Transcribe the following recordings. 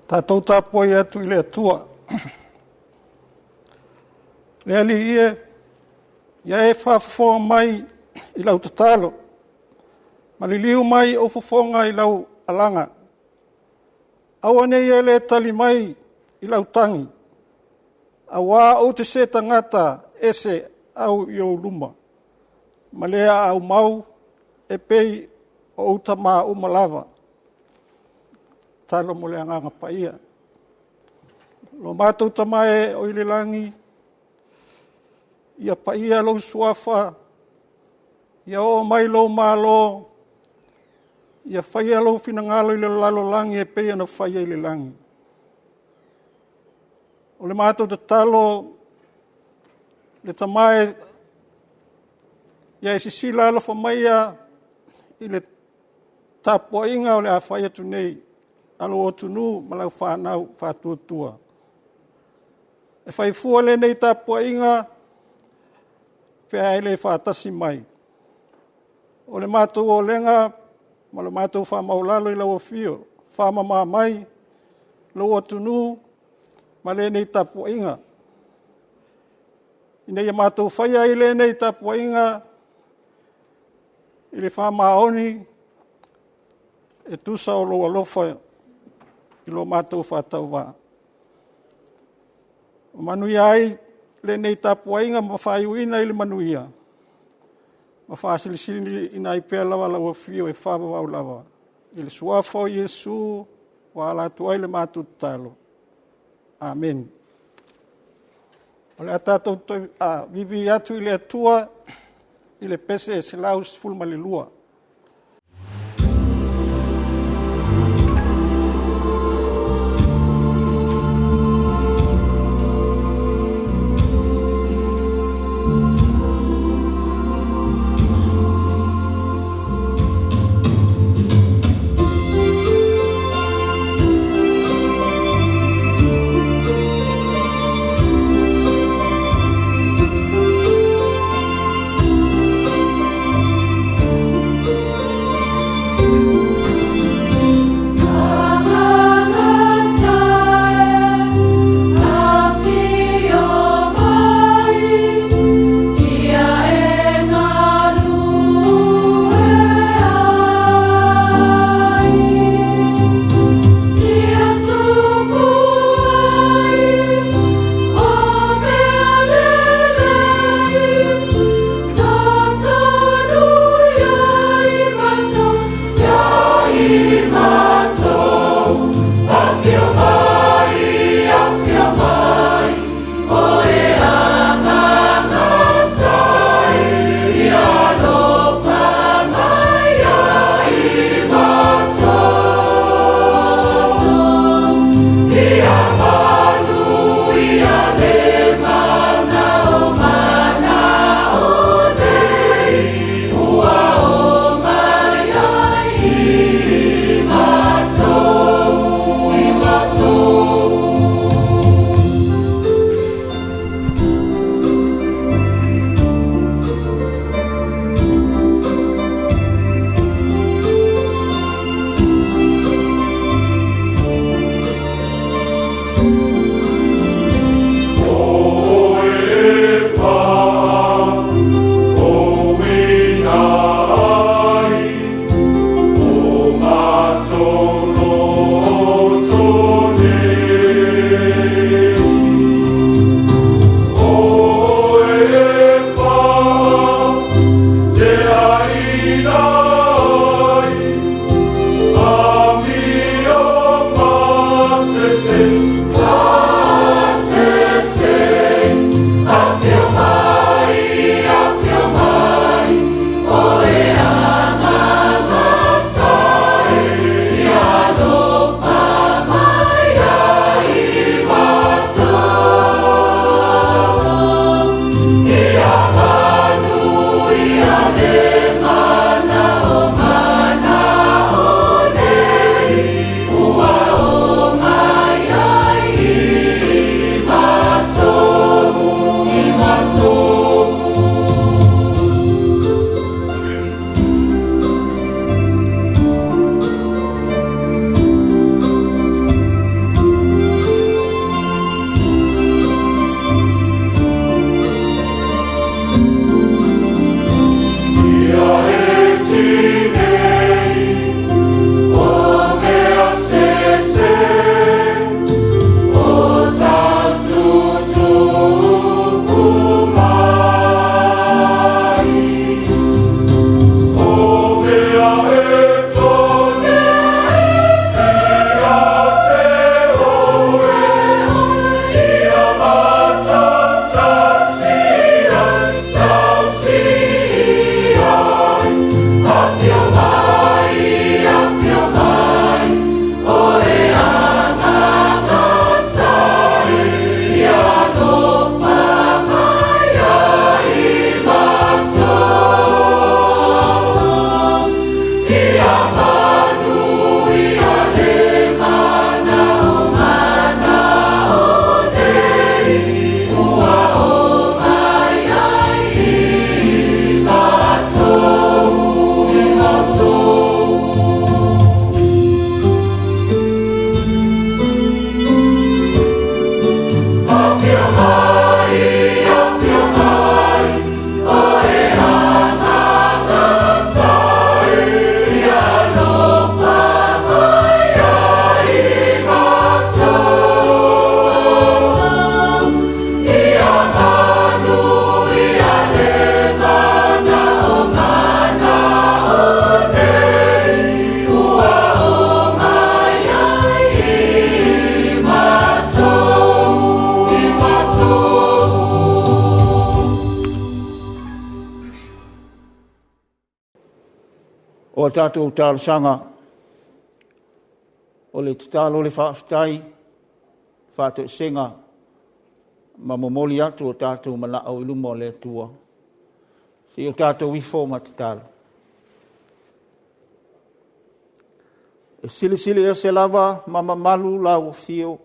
Tatou tapuai atu i le Atua. Le Alii e, ia e faafofoga mai i lau tatalo, ma liliu mai ou fofoga i lau alaga. Aua ne i e le tali mai i lau tagi, aua ou te se tagata ese au i ou luma, ma le aau mau e pei o ou tama uma lava. Tatalo mo le Agaga Paia. Lo matou Tama e o i le lagi, ia paia lou Suafa, ia oo mai lou Malo, ia faia lou finagalo i le lalolagi e pei ona faia i le lagi. O le matou tatalo le Tama e, ia e silasila alofa maia i le tapuaiga o le a fai atu nei a lou atunuu ma lau fanau faatuatua. E fai fua lenei tapuaiga pe a e le faatasi mai. O le matou olega ma le matou faamaualalo i lau afio, faamama mai lou atunuu ma lenei tapuaiga, ina ia matou faia ai lenei tapuaiga i le faamaoni e tusa o lou alofa i lo matou faatauvaa. Manuia ai lenei tapuaiga ma faaiuina i le manuia ma faasilisiliina ai pea lava lau Afio e faavavau lava. I le Suafa o Iesu ua ala atu ai le matou tatalo. Amene. O le a tatou toe vivii atu i le Atua i le pese 112. O a tatou talosaga, o le tatalo, le faafetai, faatoesega ma momoli atu o tatou manao i luma o le Atua. Se i o tatou ifo ma tatalo. E silisili ese lava ma mamalu lau afio,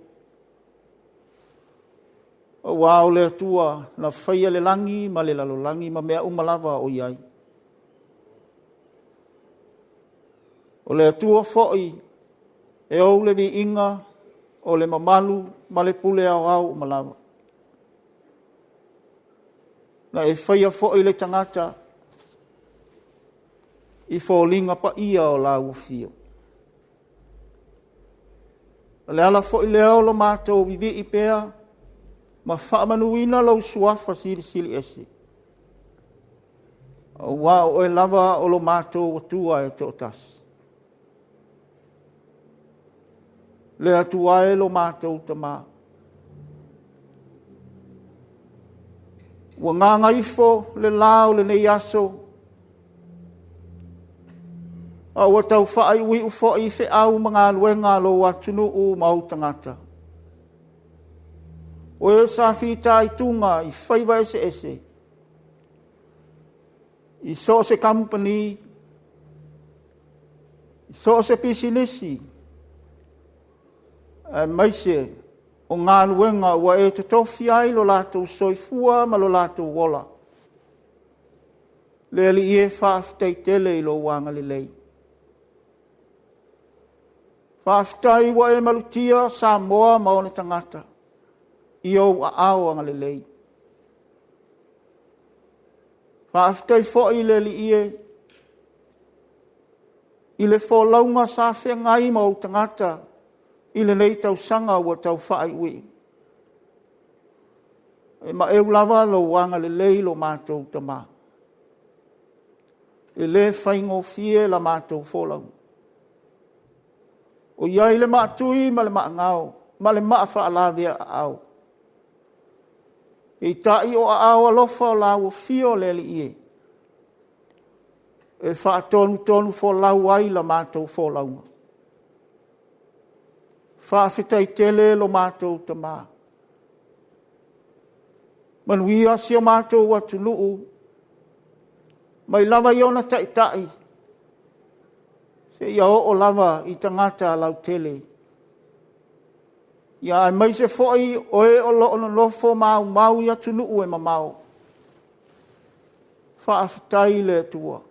aua o le Atua na faia le lagi ma le lalolagi ma mea uma lava o i ai. O le Atua foi e ou le viiga, o le mamalu ma le pule aoao uma lava. Na e faia foi le tagata i foliga paia o lau afio. O le ala foi lea o lo matou vivii pea ma faamanuina lou Suafa Silisili Ese, aua o Oe lava o lo matou Atua e toatasi. Le Atua e lo matou Tama, ua gagaifo le la o lenei aso, a ua tau faaiuiu foi feau ma galuega a lou atunuu ma ou tagata, o e sa fitaituga i faiva eseese, i so o se kamupani, so o se pisinisi, aemaise o galuega ua e tofia ai lo latou soifua ma lo latou ola. Le Alii e, faafetai tele i lou agalelei. Faafetai ua e malutia Samoa ma ona tagata i ou aao agalelei. Faafetai foi le Alii e i le folauga sa feagai ma ou tagata i lenei tausaga ua taufaaiuiu. E maeu lava lou agalelei lo matou Tama, e le faigofie la matou folauga. O i ai le maatui ma le maagao ma le maa faalavea-aao, peitai o aao alofa o lau afio le Alii e, e faatonutonufolau ai la matou folauga. Faafetai tele lo matou Tama. Manuia si o matou atunuu, mai lava i ona taitai seia oo lava i tagata lautele, aemaise foi o e o lo o nonofo ma aumau i atunuu e mamao. Faafetai i le Atua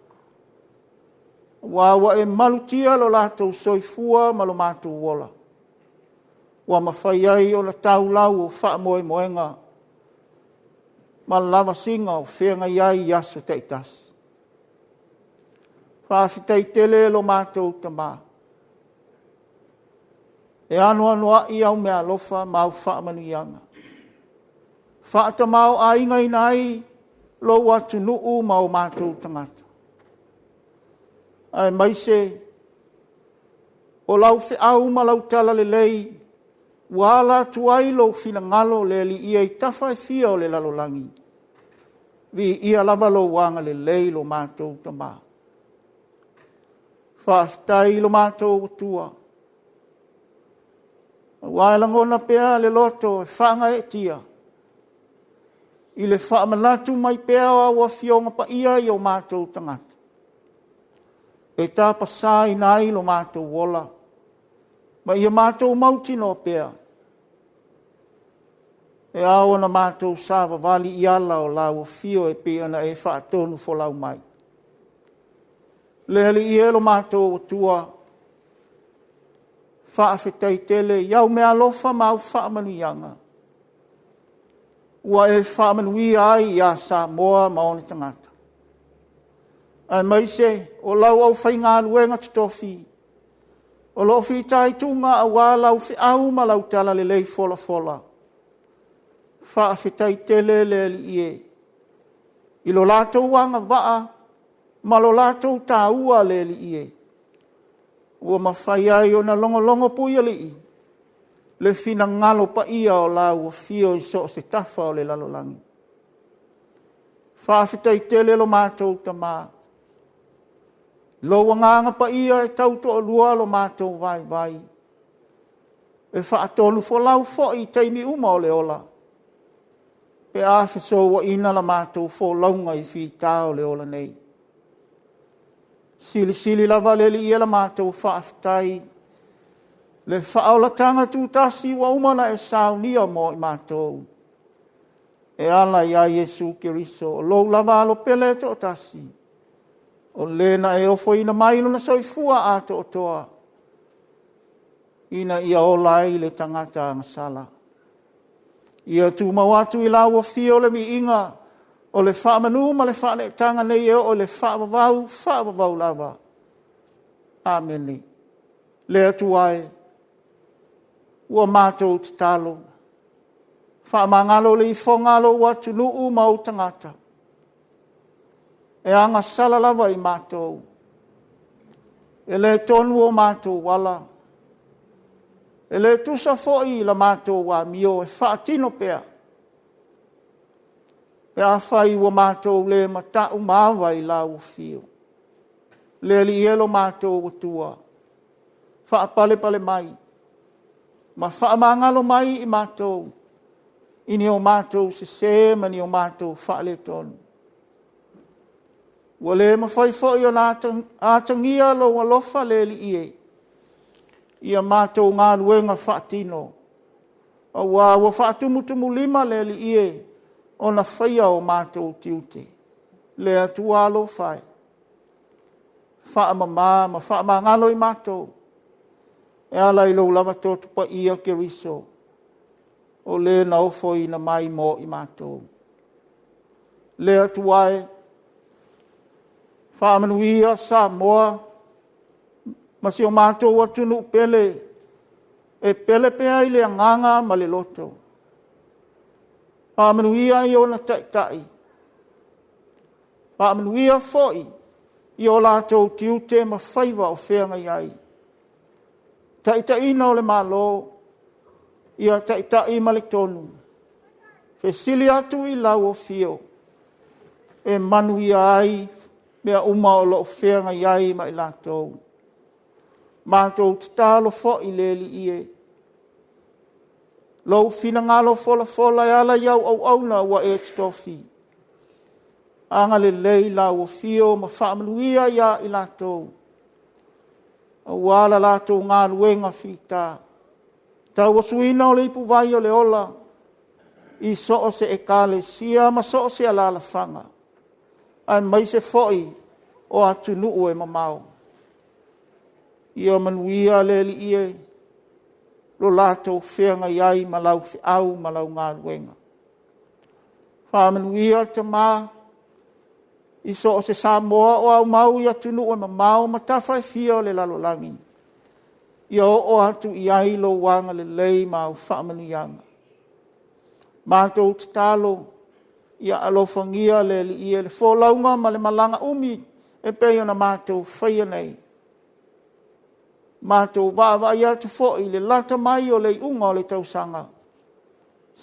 aua ua e malutia lo latou soifua ma lo latou ola, ua mafai ai ona tau lau o faamoemoega ma lavasiga o feagai ai i aso taitasi. Faafetai tele lo matou Tama, e anoanoai au meaalofa ma au faamanuiaga e faatamaoaigaina ai lou atunuu ma o matou tagata, aemaise o lau feau ma lau talalelei ua ala atu ai lou finagalo le Alii e i tafa e fia o le lalolagi. Viia lava lou agalelei lo matou Tama. Faafetai i lo matou Atua, aua e lagona pea e le loto e faagaeetia i le faamanatu mai pea o au Afioga Paia i o matou tagata, e tapasaina ai lo matou ola ma ia matou mautinoa pea, e ao ona matou savavali i ala o lau afio e pei ona e faatonufolau mai. Le Alii e lo matou Atua, faafetai tele i au meaalofa ma au faamanuiaga ua e faamanuia ai ia Samoa ma ona tagata, aemaise o lau aufaigaluega totofi o lo o fitaituga aua lau feau ma lau talalelei folafola. Faafetai tele le Alii e, i lo latou agavaa ma lo latou taua le Alii e, ua mafai ai ona logologo puialii le finagalo paia o lau afio i so o se tafa o le lalolagi. Faafetai tele lo matou Tama. Lou Agaga Paia e tautoalua lo matou vaivai, e faatonufolau foi i taimi uma o le ola, pe a fesouaina la matou folauga i fita o le ola nei. Silisili lava le Alii e la matou faafetai, le faaolataga tutasi ua uma ona e saunia mo i matou, e ala ia Iesu Keriso, o lou lava Alo pele e toatasi, o Le na e ofoina mai Lona soifua atoatoa ina ia ola ai le tagata agasala. Ia tumau atu i lau Afio le viiga o le faamanu ma le faaneetaga nei e oo i le faavavau, faavavau lava. Amene. Le Atua e, ua matou tatalo, faamagalo le ifoga a lou atunuu ma ou tagata, e agasala lava i matou, e le tonu o matou ala, e le tusa foi la matou amio e faatino pea, pe afai ua matou le matau ma ava i lau Afio. Le Alii e lo matou Atua, faapalepale mai ma faamagalo mai i matou i ni o matou sese ma ni o matou faaletonu. Ua le mafai foi ona atagia lou alofa le Alii e, i a matou galuega faatino, aua ua faatumutumulima le Alii e ona faia o matou tiute. Le Atua alofa e, faamama ma faamagalo i matou e ala i lou lava toto paia Keriso, o Le na ofoina mai mo i matou. Le Atua e, faamanuia Samoa ma si o matou atunuu pele, e pele pea i le agaga ma le loto. Faamanuia i ona taitai, faamanuia foi i o latou tiute ma faiva o feagai ai, taitaiina o le Malo, ia taitai ma le tonu, fesili atu i lau Afio e manuia ai mea uma o lo o feagai ai ma i latou. Matou tatalo foi le Alii e, lou finagalo folafola e ala i au auauna ua e totofi, agalelei lau Afio ma faamanuia ia i latou aua le latou galuega fita, tauasuina o le ipuvai o le ola i so o se Ekalesia ma so o se alaalafaga, aemaise foi o atunuu e mamao. Ia manuia le Alii e, lo latou feagai ai ma lau feau ma lau galuega. Faamanuia le Tama i so o se Samoa o aumau i atunuu e mamao ma tafa e fia o le lalolagi, ia oo atu i ai lou agalelei ma au faamanuiaga. Matou tatalo, ia alofagia le Alii e le folauga ma le malaga umi e pei ona matou faia nei. Matou vaavaai atu foi i le lata mai o le iuga o le tausaga,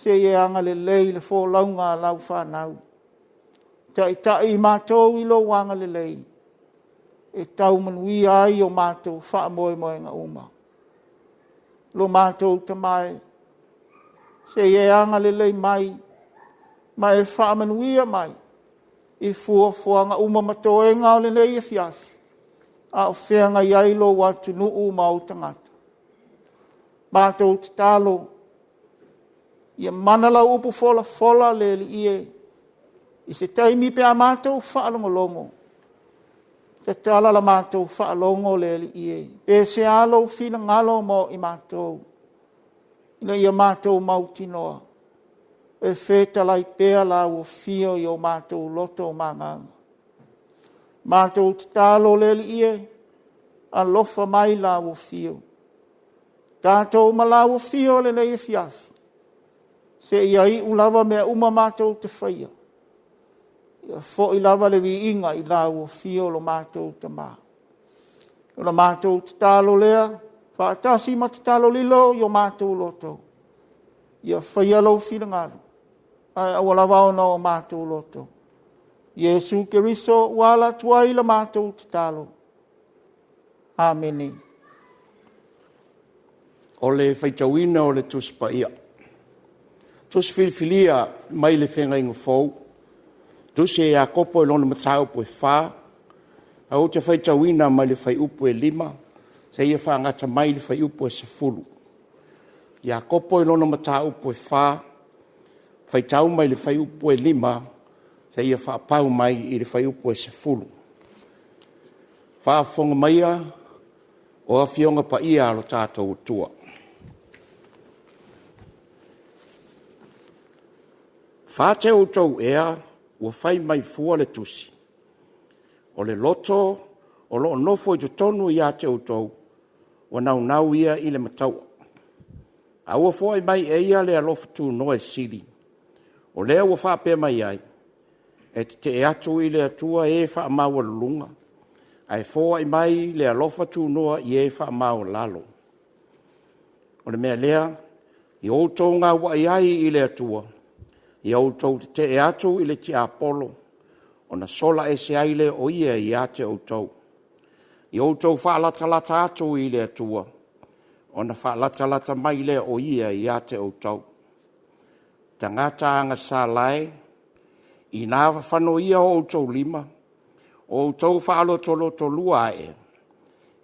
se i e agalelei i le folauga a lau fanau. Taitai i matou i lou agalelei e tau manuia ai o matou faamoemoega uma. Lo matou Tama e, se i e agalelei mai ma e faamanuia mai i fuafuaga uma ma toega o lenei afiafi a o feagai ai lou atunuu ma ou tagata. Matou tatalo, ia mana lau upu folafola le Alii e, i se taimi pe a matou faalogologo, tatala la matou faalogo le Alii e, pe sea lou finagalo mo i matou, ina ia matou mautinoa e fetalai pea lau Afio i o matou loto ma agaga. Matou tatalo le Alii e, alofa mai lau Afio, tatou ma lau Afio i lenei afiafi, seia iu lava mea uma matou te faia, ia foi lava le viiga i lau Afio lo matou Tama. O le matou tatalo lea faatasi ma tatalo lilo i o matou loto, ia faia lou finagalo ae aua lava ona o matou loto. Iesu Keriso ua ala atu ai la matou tatalo. Amene. O le faitauina o le Tusi Paia. Tusi filifilia mai le Feagaiga Fou, Tusi a Iakopo i lona mataupu e 4, ae ou te faitauina mai le fuaiupu e 5 seia faagata mai le fuaiupu e 10. Iakopo i lona mataupu e 4, faitau mai le fuaiupu e 5 seia faapau mai i le fuaiupu e 10. Faafofoga maia o Afioga Paia a lo tatou Atua. Fate outou ea ua fai mai fua le tusi, o le loto o lo o nofo i totonu ia te outou, ua naunau ia i le mataua. A ua foai mai e ia le alofa tunoa e sili? O lea ua faapea mai ai, e tetee atu i le Atua e faamaualuluga, ae foai mai le alofa tunoa i e faamaualalo. O le mea lea, ia outou gauai ai i le Atua, ia outou tetee atu i le tiapolo, ona sola ese ai lea o ia ia te outou. Ia outou faalatalata atu i le Atua, ona faalatalata mai lea o Ia ia te outou. Tagata agasala e, ina fafano ia o outou lima, o outou faalotolotolua ae,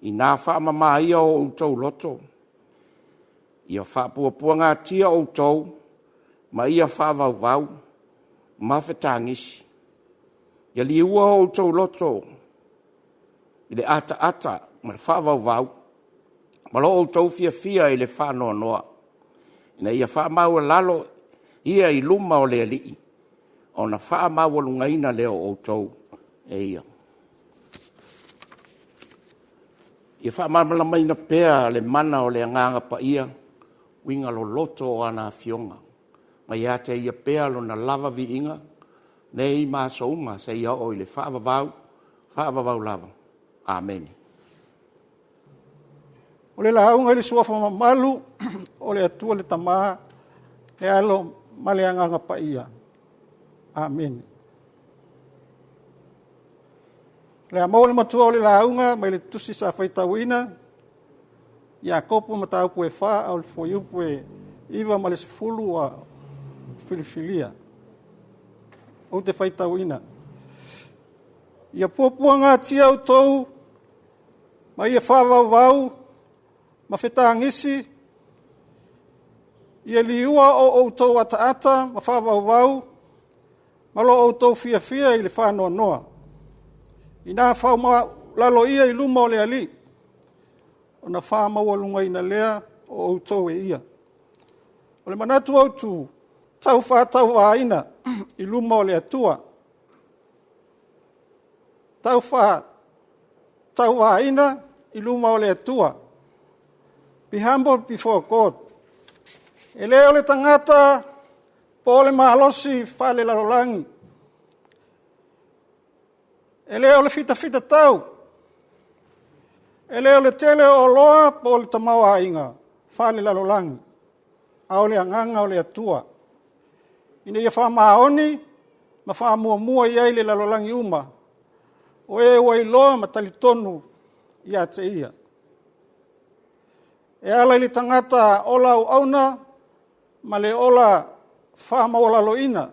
ina faamama ia o outou loto. Ia faapuapuagatia outou ma ia faavauvau ma fetagisi. Ia liua o outou loto i le ataata ma le faavauvau, ma lo outou fiafia i le faanoanoa, ina ia faamaualalo ia i luma o le Alii, ona faamaualugaina lea o outou e Ia. Ia faamalamalamaina pea le mana o le Agaga Paia uiga loloto o ana Afioga, ma ia te Ia pea lona lava viiga nei ma aso uma seia oo i le faavavau, faavavau lava. Amene. O le lauga i le suafa mamalu o le Atua le Tama, le Alo ma le Agaga Paia. Amene. O le a maua le matua o le lauga mai le tusi sa faitauina, Iakopo mataupu e 4 a o le fuaiupu e 9 ma le 10 ua filifilia. Ou te faitauina. Ia puapuagatia outou ma ia faavauvau ma fetagisi, ia liua o outou ataata ma faavauvau ma lo outou fiafia i le faanoanoa. Ina faumaualalo ia i luma o le Alii, ona faamaualugaina lea o outou e Ia. O le manatu autu, tau faatauvaina i luma o le Atua. Tau faatauvaina i luma o le Atua. Be humble before God. E le o le tagata po o le malosi faalelalolagi, e le o le fitafitatau, e le o le tele o oloa po o le tamaoaiga faalelalolagi, a o le agaga o le Atua, ina ia faamaoni ma faamuamua i ai le lalolagi uma o e ua iloa ma talitonu ia te Ia. E ala i le tagata ola auauna ma le ola faamaualaloina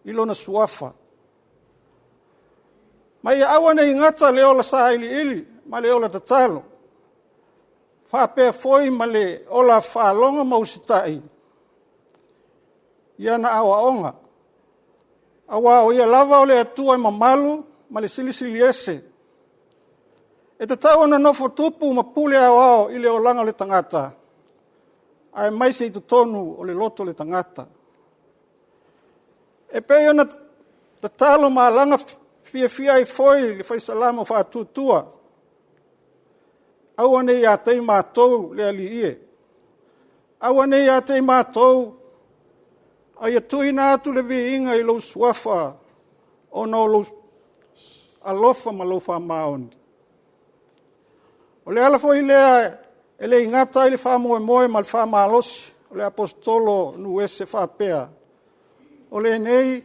i lona suafa. Ma ia aua ne i gata le ola sailiili ma le ola tatalo, faapea foi ma le ola faalogo ma usitai i ana aoaoga, aua o Ia lava o le Atua e mamalu ma le Silisili Ese. E tatau ona nofo tupu ma pule aoao i le olaga o le tagata, aemaise i totonu o le loto o le tagata. E pei ona tatalo ma alaga fiafia ai foi le Fai Salamo faatuatua, aua ne i ia te i matou le Alii e, aua ne i ia te i matou, a ia tuuina atu le viiga i lou suafa ona o lou alofa ma lou faamaoni. O le ala foi lea e le i gata ai le faamoemoe ma le faamalosi o le Aposetolo nuu ese faapea, o lenei,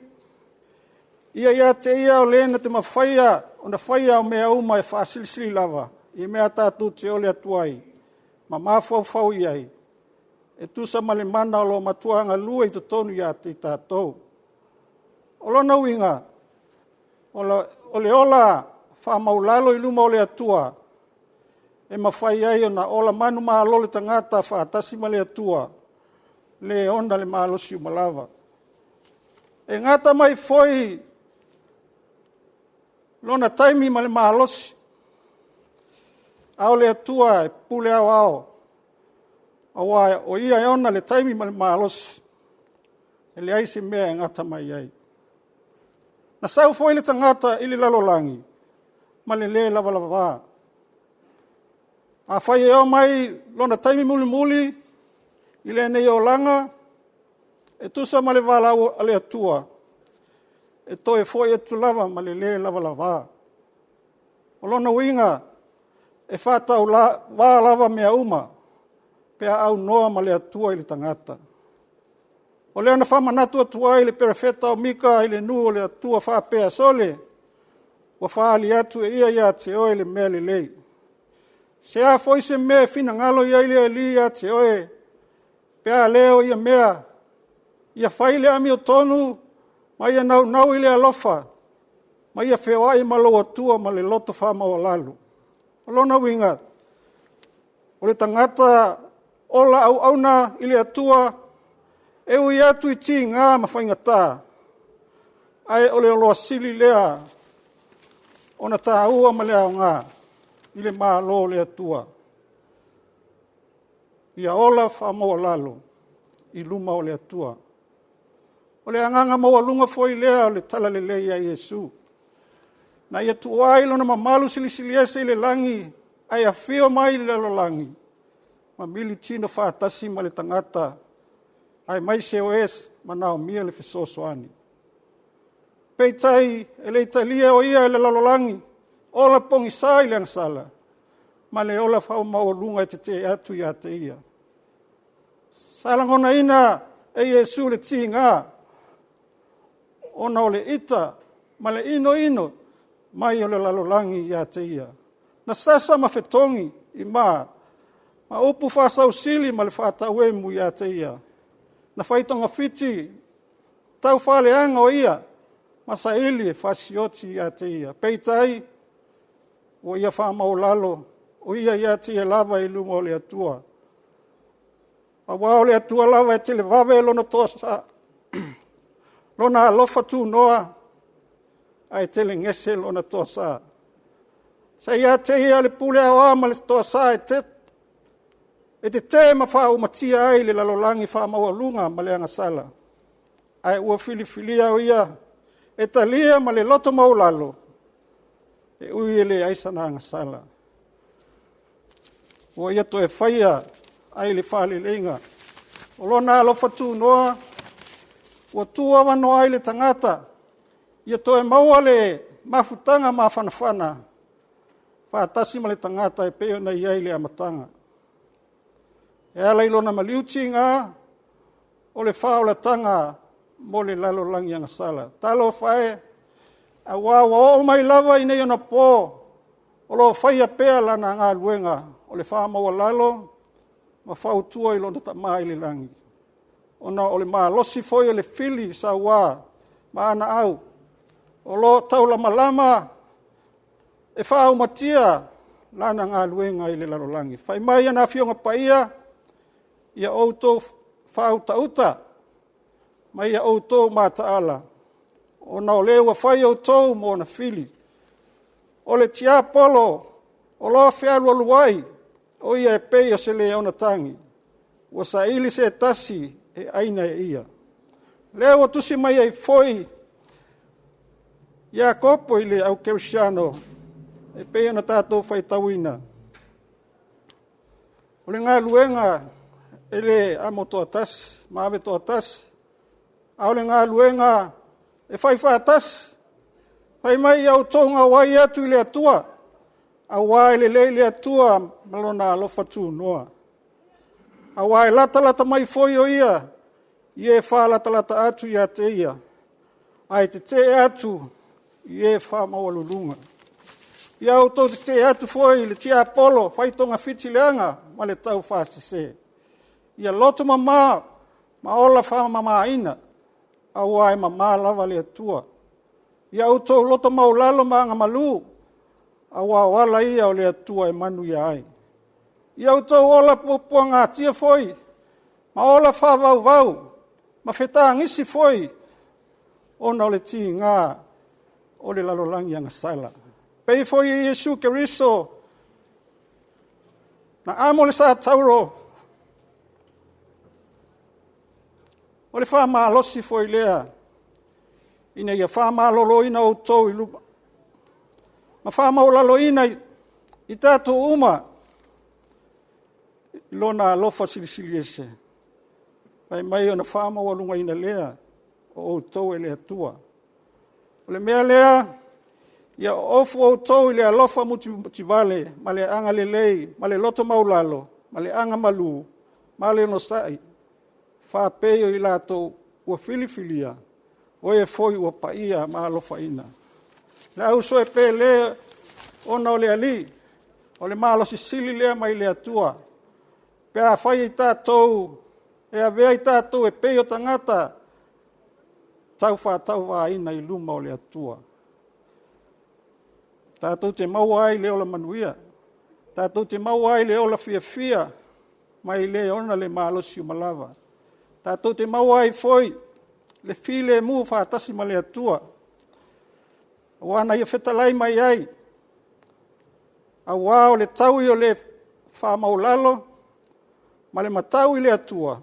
ia ia te ia o le na te mafaia ona faia mea uma e faasilisili lava i mea tatou te ole atu ai ma mafaufau i ai, e tusa ma le mana o lo o matua galue i totonu ia te i tatou. O lona uiga, o le ola faamaualalo i luma o le Atua, e mafai ai ona ola manumalo le tagata faatasi ma le Atua, le ona le malosi uma lava. E gata mai foi lona taimi ma le malosi, a o le Atua e pule aoao, aua o Ia e ona le taimi ma le malosi, e leai se mea e gata mai ai. Na sau foi le tagata i le lalolagi ma le lē lavalava. Afai e oo mai lona taimi mulimuli i lenei olaga e tusa ma le valaau a le Atua, e toe foi atu lava ma le lē lavalava. O lona uiga, e faatauvā lava mea uma pe a aunoa ma le Atua i le tagata. O lea na faamanatu atu ai e le Perofeta o Mika i le nuu o le Atua e faapea, “Sole, ua faaali atu e ia ia te oe le mea lelei. Se a foi se mea e finagalo i ai le Alii ia te oe pe a le o ia mea, ia fai le amiotonu ma ia naunau i le alofa ma ia feoai ma lou Atua ma le loto faamaualalo.” O lona uiga, o le tagata ola auauna i le Atua, e ui atu i tiga ma faigata, ae o le oloa sili lea ona taua ma le aoga i le Malo o le Atua, ia ola faamaualalo i luma o le Atua. O le agaga maualuga foi lea o le Talalelei ia Iesu, na ia tuua ai lona mamalu silisili ese i le lagi ae afio mai i le lalolagi ma militino faatasi ma le tagata, aemaise o e manaomia le fesoasoani. Peitai, e le i talia o ia e le lalolagi, ola pogisa i le agasala, ma le ola faamaualuga e tetee atu ia te Ia. Sa lagonaina e Iesu le tiga ona o le ita ma le inoino mai o le lalolagi ia te Ia. Na sasa ma fetogi ima ma upu faasausili ma le faatauemu ia te Ia. Na fai togafiti taufaaleaga o Ia ma saili e fasioti ia te Ia. Peitai, ua Ia faamaualalo o Ia ia te Ia lava i luma o le Atua. Aua o le Atua lava e televave lona toasa, Lona alofa tunoa ae telegese lona toasa. Se ia te Ia le pule aoao ma le toasa e tete ma faaumatia ai le lalolagi faamaualuga ma le agasala, ae ua filifilia o Ia e talia ma le loto maualalo, e ui e leai sana agasala. Ua ia toe faia ai le faaleleiga. O lona alofa tunoa ua tuuavanoa ai le tagata ia toe maua le mafutaga mafanafana faatasi ma le tagata e pei ona i ai i le amataga. E ala i lona maliu tiga, o le faaolataga mo le lalolagi agasala. Talofa e, aua ua oo mai lava i nei ona po o lo o faia pea lana galuega o le faamaualalo ma fautua i lona Tama i le lagi, ona o le malosi foi o le fili saua ma ana au, o lo o taulamalama e faaumatia lana galuega i le lalolagi. Fai mai ana Afioga Paia, ia outou faautauta ma ia outou mataala, ona o le ua fai outou ma ona fili. O le tiapolo o lo o fealualuai, o ia e pei o se leona tagi, ua saili se tasi e aina e ia. O lea ua tusi mai ai foi Iakopo i le au kerisiano e pei ona tatou faitauina, o le galuega e le amo toatasi ma ave toatasi, a o le galuega e fai faatasi. Fai mai, ia outou gauai atu i le Atua, aua e lelei le Atua ma lona alofa tunoa. Aua e latalata mai foi o Ia i e faalatalata atu ia te Ia, ae tetee atu i e faamaualuluga. Ia outou tetee atu foi i le tiapolo faitogafiti leaga ma le taufaasese. Ia loto mama ma ola faamamaina, aua e mama lava le Atua. Ia outou loto maualalo ma agamalu, aua o ala ia o le Atua e manuia ai. Ia outou ola puapuagatia foi ma ola faavauvau ma fetagisi foi ona o le tiga o le lalolagi agasala. E pei foi o Iesu Keriso na amo le satauro, o le faamalosi foi lea ina ia faamaloloina outou ma faamaualaloina i tatou uma i Lona alofa silisili ese, fai mai ona faamaualugaina lea o outou e le Atua. O le mea lea, ia ofu outou i le alofa mutimutivale ma le agalelei ma le loto maualalo ma le agamalu ma le onosai, faapei o i latou ua filifilia, o e foi ua paia ma alofaina. Le au uso e pele ona o le Alii, o le malosi sili lea mai le Atua pe afai e avea i tatou e pei o tagata taufaatauvaaina i luma o le Atua, tatou te maua ai le ola manuia, tatou te maua ai le ola fiafia mai le e ona le malosi uma lava. Tatou te maua ai foi le filemu faatasi ma le Atua, aua na Ia fetalai mai ai, aua o le taui o le faamaualalo ma le matau i le Atua,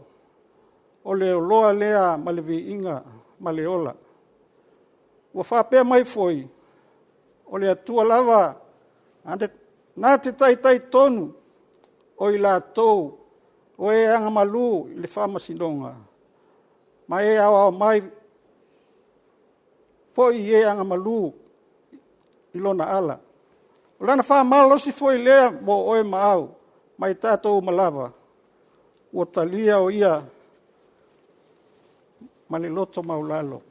o le oloa lea ma le viiga ma le ola. Ua faapea mai foi, “O le Atua lava na te taitai tonu o i latou o e agamalu i le faamasinoga, ma e aoao mai foi e agamalu i Lona ala.” O Lana faamalosi foi lea mo oe ma au ma i tatou uma lava ua talia o Ia ma le loto maualalo.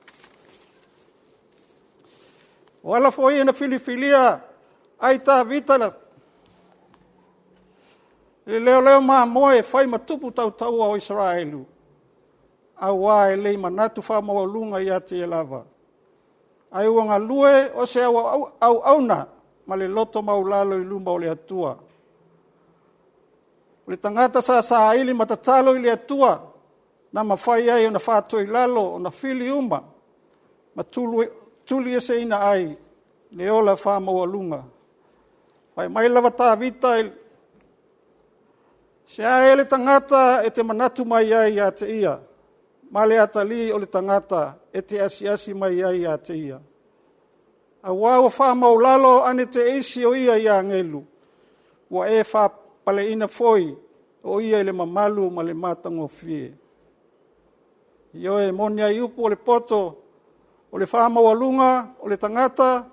O ala foi ia na filifilia ai Tavita le leoleo mamoe e fai ma tupu tautaua o Isaraelu, aua e le i manatu faamaualuga ia te ia lava, ae ua galue o se auauna ma le loto maualalo i luma o le Atua. O le tagata sa saili ma tatalo i le Atua na mafai ai ona faatoilalo ona fili uma ma tulieseina ai le ola faamaualuga. Fai mai lava Tavita, “Se a ea le tagata e te manatu mai ai ia te ia, ma le atalii o le tagata e te asiasi mai ai ia te ia? Aua ua faamaualalo ane teisi o ia i agelu, ua e faapaleina foi o ia i le mamalu ma le matagofie. Ioe, e moni ai upu a le poto, o le faamaualuga o le tagata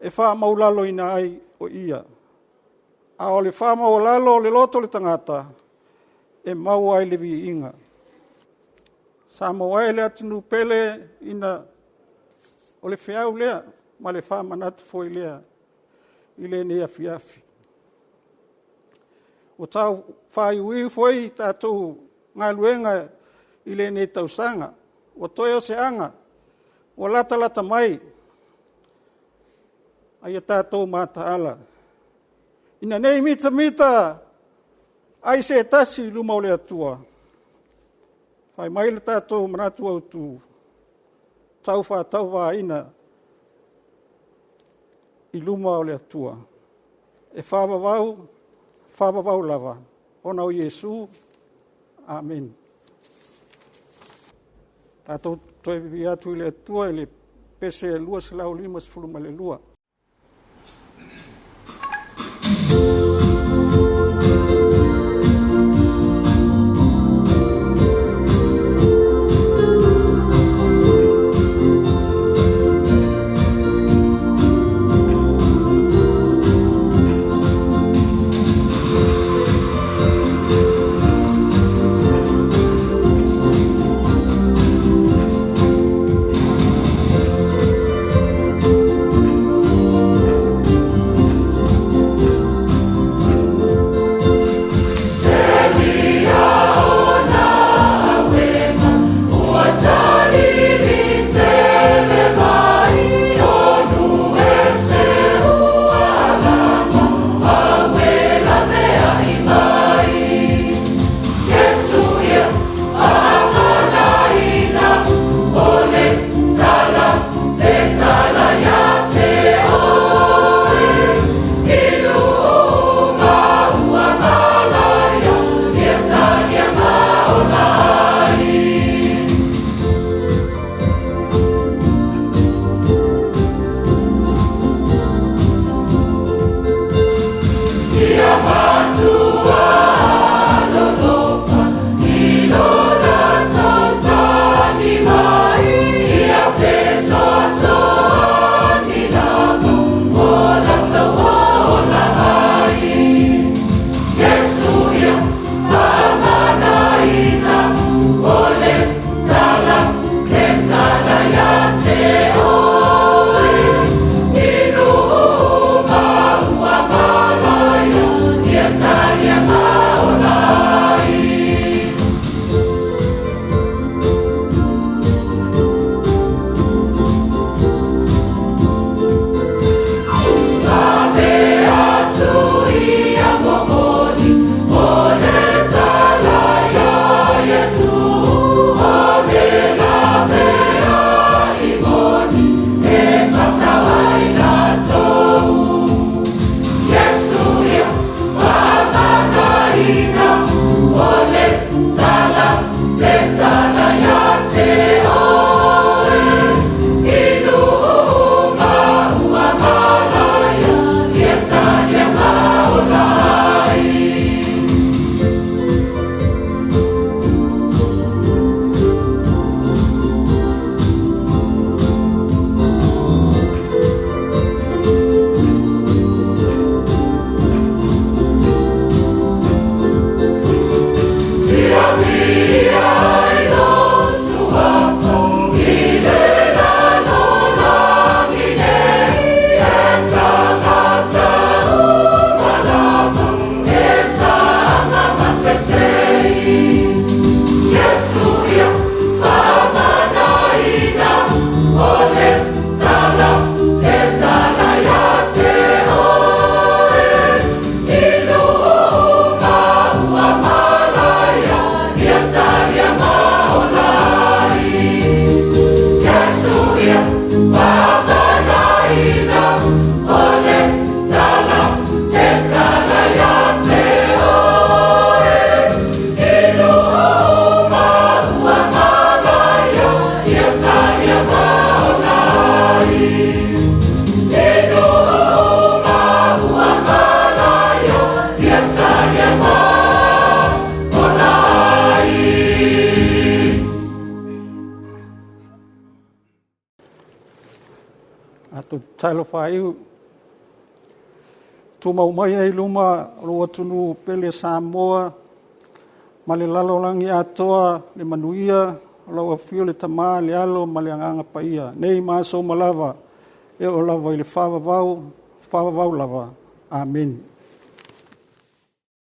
e faamaualaloina ai o ia, a o le faamaualalo o le loto o le tagata, e maua ai le viiga. Samoa e le atunuu pele, o le feau lea ma le faamanatu foi lea i lenei afiafi. Ua tau faaiuiu foi tatou galuega i lenei tausaga, ua toe o se aga ua latalata mai, a ia tatou mataala ina ne i mitamita ai se tasi i luma o le Atua. Fai mai le tatou manatu autu, tau faatauvaaina i luma o le Atua, e faavavau, faavavau lava, ona o Iesu. Amene. Tatou toe vivii atu i le Atua i le pese 252. Tatou tatalo faaiu. Tumau mai ai i luma o lou atunuu pele Samoa ma le lalolagi atoa le manuia o lau Afio le Tama, le Alo ma le Agaga Paia, nei ma aso uma lava, e oo lava i le faavavau, faavavau lava. Amene.